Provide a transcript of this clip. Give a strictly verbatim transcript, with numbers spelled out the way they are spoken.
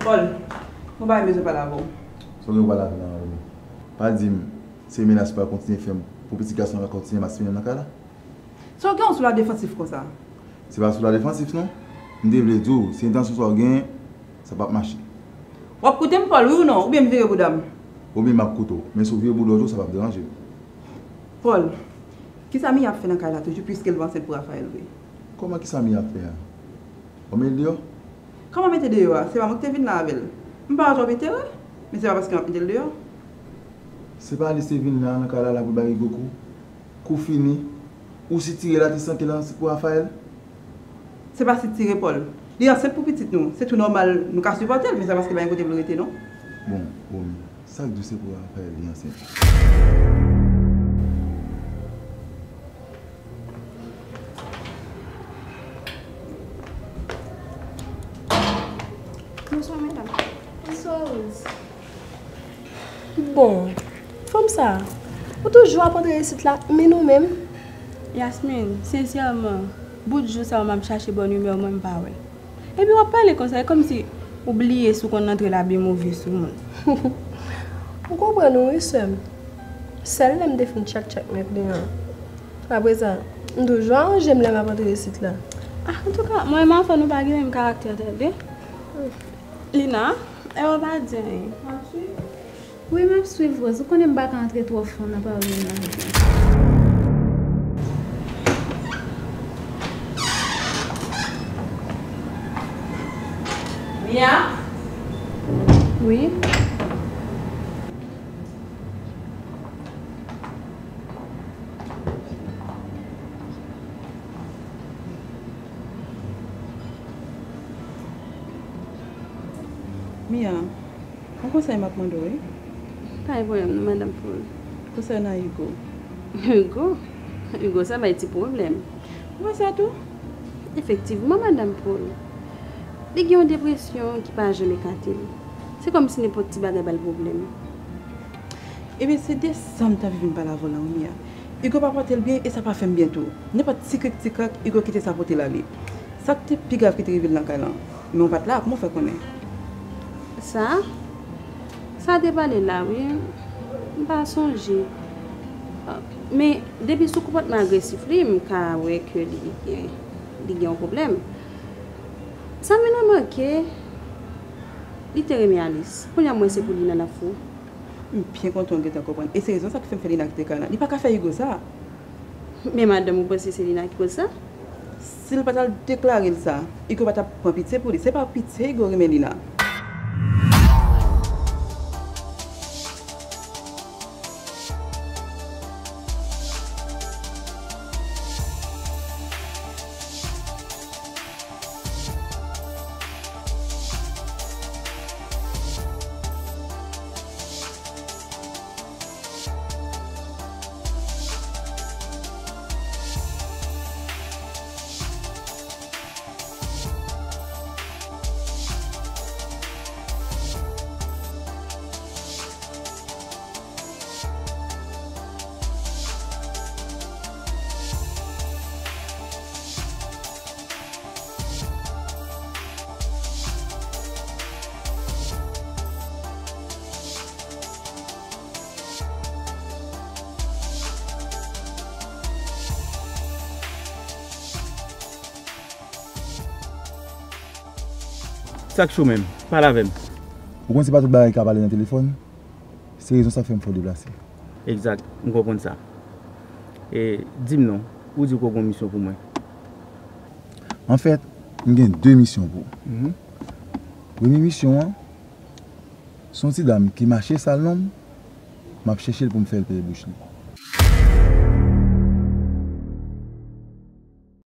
Paul, mwen pa bezwen pale avè w. Sa w gen pou pale avè m la, Romy? Pa di m se menas ou pral kontinye fè m pou pitit gason an ka kontinye maspinen m nan kay la? Sa w gen w sou la defansif konsa? Se pa sou la defansif non. M te vle di w, se entansyon sa w genyen, sa p ap mache. W ap koute m, Paul, wi ou non? Oubyen m vire bouda m? Romy, m ap koute w, men si w vire bouda w tou, sa p ap deranje m. Paul, kisa Mia ap fè nan kay la toujou, piske l ansent pou Raphaël vre? Kòman kisa Mia ap fè a? W ap mete l deyò? Kòman mete deyò a? Se pa mwen ki te vin la avè l. M pa wè w ap enterè, men se pa paske m ap mete l deyò. Se pa li se vin la nan kay la, la pou l bay Hugo kou. Kou fini. Ou sitire l atè sanke l pou Raphaël? Se pa sitire, Paul. Li ansent pou pitit nou. Se tou nòmal, nou ka sipòte l, men se pa paske l pa gen kote pou l rete, non. Bon, Romy, sa k di w se pou Raphaël li ansent? Bonswa, medam. Bonswa, Rose. Bon, fanm sa, ou toujou ap antre isit la, men nou menm? Yasmine, sensèman, bout jou sa yo m ap chache bòn imè w, mwen m pa wè. Epi w ap pale konsa, e kòmsi ou bliye si w konn antre la byen move sou moun. M konprann ou wi, sè m. Sèl lè m te fin tchak tchak men kliyan an. Apre sa, m toujou aranje m lè m ap antre isit la. Ah, antouka, mwen menm avè w nou pa gen menm karaktè, tande. Lina, e w pa di anyen. M ap swiv. Wi, m ap swiv, Rose. Ou konnen m pa ka antre twò fon nan pawòl youn avèk lòt. Mia? Wi? Mia, yon konsèy m ap mande w, wi. Pa gen pwoblèm non, madanm Poul. Konsènan Hugo. Hugo? Hugo sa bay ti pwoblèm. Ou wè sa tou? Efektivman, madanm Poul. Li gen yon depresyon ki pa janm ekate l. Se kòmsi nenpòt ti bagay ba l pwoblèm. Ebyen, se de sa m t anvi vin pale avè w la, wi, Mia. Hugo pa pote l byen e sa pa fè m byen tou. Nenpòt ti krik ti krak, Hugo kite sa pote l ale. Sa k te pi grav ki te rive l nan kay lan. Men w pa t la, kòman w fè konnen? Sa? Sa te pale la, wi. M pa sonje. Men, depi sou konpòtman agresif li, m ka wè ke li gen, li gen yon pwoblèm. Sa m vin remake, li te renmen Alice. Kounye a m wè se pou Lina l ap fou. M byen kontan w gentan konprann. E se rezon sa k fè m fè Lina kite kay lan. Li pa ka fè Hugo sa. Men madanm, ou panse se Lina ki koz sa? Si l pa t al deklare l sa, Hugo pa t ap pran pitye pou li. Se pa pitye Hugo renmen Lina. Sa k cho menm? Pale avè m. Ou konn se pa tout bagay ki ka pale nan telefòn. Se rezon sa k fè m fè w deplase. Egzak, m konprann sa. E, di m non, ou di w gen yon misyon pou mwen. Anfèt, m gen de misyon pou ou. Mhm. Premye misyon an, se yon ti dam ki mache sal non m, m ap chèche l pou m fè l peye bouch li.